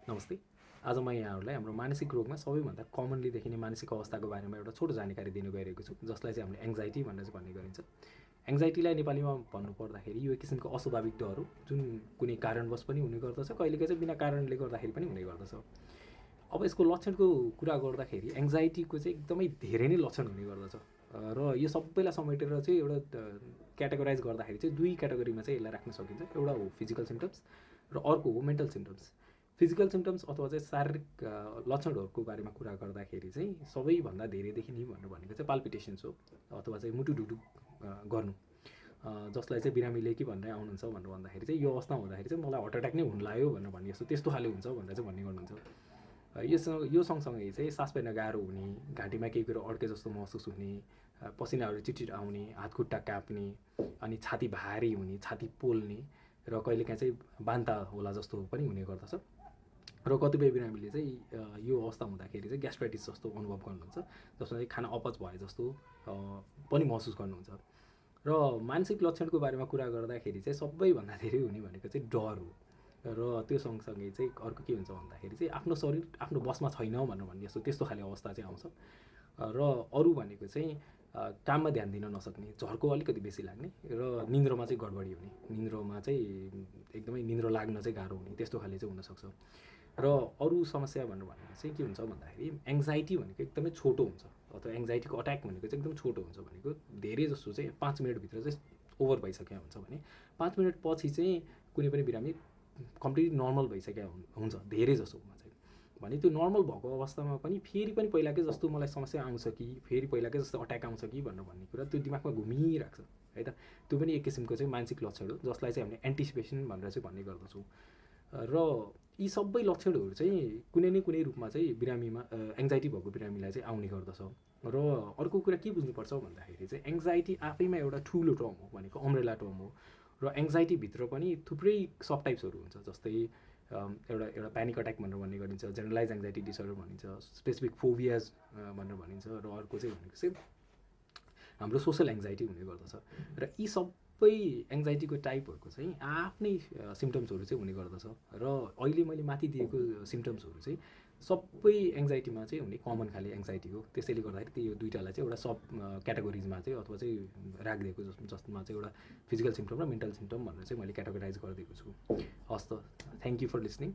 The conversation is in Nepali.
नमस्ते। आज म यहाँहरूलाई हाम्रो मानसिक रोगमा सबैभन्दा कमनली देखिने मानसिक अवस्थाको बारेमा एउटा छोटो जानकारी दिनु गइरहेको छु, जसलाई चाहिँ हामीले एङ्जाइटी भनेर चाहिँ भन्ने गरिन्छ। एङ्जाइटीलाई नेपालीमा भन्नुपर्दाखेरि यो एक किसिमको अस्वाभाविक डर हो, जुन कुनै कारणवश पनि हुने गर्दछ, कहिलेकाहीँ चाहिँ बिना कारणले गर्दाखेरि पनि हुने गर्दछ। अब यसको लक्षणको कुरा गर्दाखेरि एङ्जाइटीको चाहिँ एकदमै धेरै नै लक्षण हुने गर्दछ र यो सबैलाई समेटेर चाहिँ एउटा क्याटेगोराइज गर्दाखेरि चाहिँ दुई क्याटेगोरीमा चाहिँ यसलाई राख्न सकिन्छ। एउटा हो फिजिकल सिम्टम्स र अर्को हो मेन्टल सिम्टम्स। फिजिकल सिम्टम्स अथवा चाहिँ शारीरिक लक्षणहरूको बारेमा कुरा गर्दाखेरि चाहिँ सबैभन्दा धेरै देखिने भनेको चाहिँ पाल्पिटेसन्स हो अथवा चाहिँ मुटु ढुकढुक गर्नु, जसलाई चाहिँ बिरामीले के भनेर आउनुहुन्छ भनेर भन्दाखेरि चाहिँ यो अवस्था हुँदाखेरि चाहिँ मलाई हार्ट एट्याक नै हुन लाग्यो भनेर भन्ने जस्तो त्यस्तो खाले हुन्छ भनेर चाहिँ भन्ने गर्नुहुन्छ। यो सँगसँगै चाहिँ सास फेर्न गाह्रो हुने, घाँटीमा केही कुरो अड्के जस्तो महसुस हुने, पसिनाहरू चिटचिट आउने, हातखुट्टा काप्ने, अनि छाती भारी हुने, छाती पोल्ने र कहिलेकाहीँ चाहिँ बान्ता होला जस्तो पनि हुने गर्दछ। र कतिपय बिरामीले चाहिँ यो अवस्था हुँदाखेरि चाहिँ ग्यास्ट्राइटिस जस्तो अनुभव गर्नुहुन्छ, जसमा चाहिँ खाना अपच भए जस्तो पनि महसुस गर्नुहुन्छ। र मानसिक लक्षणको बारेमा कुरा गर्दाखेरि चाहिँ सबैभन्दा धेरै हुने भनेको चाहिँ डर हो र त्यो सँगसँगै चाहिँ अर्को के हुन्छ भन्दाखेरि चाहिँ आफ्नो शरीर आफ्नो बसमा छैन भनेर भन्ने जस्तो त्यस्तो खाले अवस्था चाहिँ आउँछ। र अरू भनेको चाहिँ काममा ध्यान दिन नसक्ने, झर्को अलिकति बेसी लाग्ने र निन्द्रोमा चाहिँ गडबडी हुने, निन्द्रोमा चाहिँ एकदमै निन्द्रो लाग्न चाहिँ गाह्रो हुने, त्यस्तो खाले चाहिँ हुनसक्छ। र अरू समस्या भनेको चाहिँ के हुन्छ भन्दाखेरि एङ्जाइटी भनेको एकदमै छोटो हुन्छ अथवा एङ्जाइटीको अट्याक भनेको चाहिँ एकदम छोटो हुन्छ। भनेको धेरै जस्तो चाहिँ 5 मिनटभित्र चाहिँ ओभर भइसकेको हुन्छ भने 5 मिनट पछि चाहिँ कुनै पनि बिरामी कम्प्लिटली नर्मल भइसकेको हुन्छ धेरै जसोमा चाहिँ। भने त्यो नर्मल भएको अवस्थामा पनि फेरि पनि पहिलाकै जस्तो मलाई समस्या आउँछ कि फेरि पहिलाकै जस्तो अट्याक आउँछ कि भनेर भन्ने कुरा त्यो दिमागमा घुमिरहेको छ है त। त्यो पनि एक किसिमको चाहिँ मानसिक लक्षण हो, जसलाई चाहिँ हामीले एन्टिसिपेसन भनेर चाहिँ भन्ने गर्दछौँ। र यी सबै लक्षणहरू चाहिँ कुनै न कुनै रूपमा चाहिँ बिरामीमा एङ्जाइटी भएको बिरामीलाई चाहिँ आउने गर्दछ। र अर्को कुरा के बुझ्नुपर्छ भन्दाखेरि चाहिँ एङ्जाइटी आफैमा एउटा ठुलो टर्म हो, भनेको अम्ब्रेला टर्म हो। र एङ्जाइटीभित्र पनि थुप्रै सब टाइप्सहरू हुन्छ, जस्तै एउटा प्यानिक अट्याक भनेर भन्ने गरिन्छ, जेनरलाइज एङ्जाइटी डिसअर्डर भनिन्छ, स्पेसिफिक फोबियाज भनेर भनिन्छ, र अर्को चाहिँ भनेको चाहिँ हाम्रो सोसल एङ्जाइटी हुने गर्दछ। र यी सबै एङ्जाइटीको टाइपहरूको चाहिँ आफ्नै सिम्टम्सहरू चाहिँ हुने गर्दछ। र अहिले मैले माथि दिएको सिम्टम्सहरू चाहिँ सबै एङ्जाइटीमा चाहिँ हुने कमन खाले एङ्जाइटी हो। त्यसैले गर्दाखेरि यो दुइटालाई चाहिँ एउटा सब क्याटेगोरिजमा चाहिँ अथवा चाहिँ राखिदिएको, जसमा चाहिँ एउटा फिजिकल सिम्टम र मेन्टल सिम्टम भनेर चाहिँ मैले क्याटेगोराइज गरिदिएको छु। हस् त, थ्याङ्क यू फर लिसनिङ।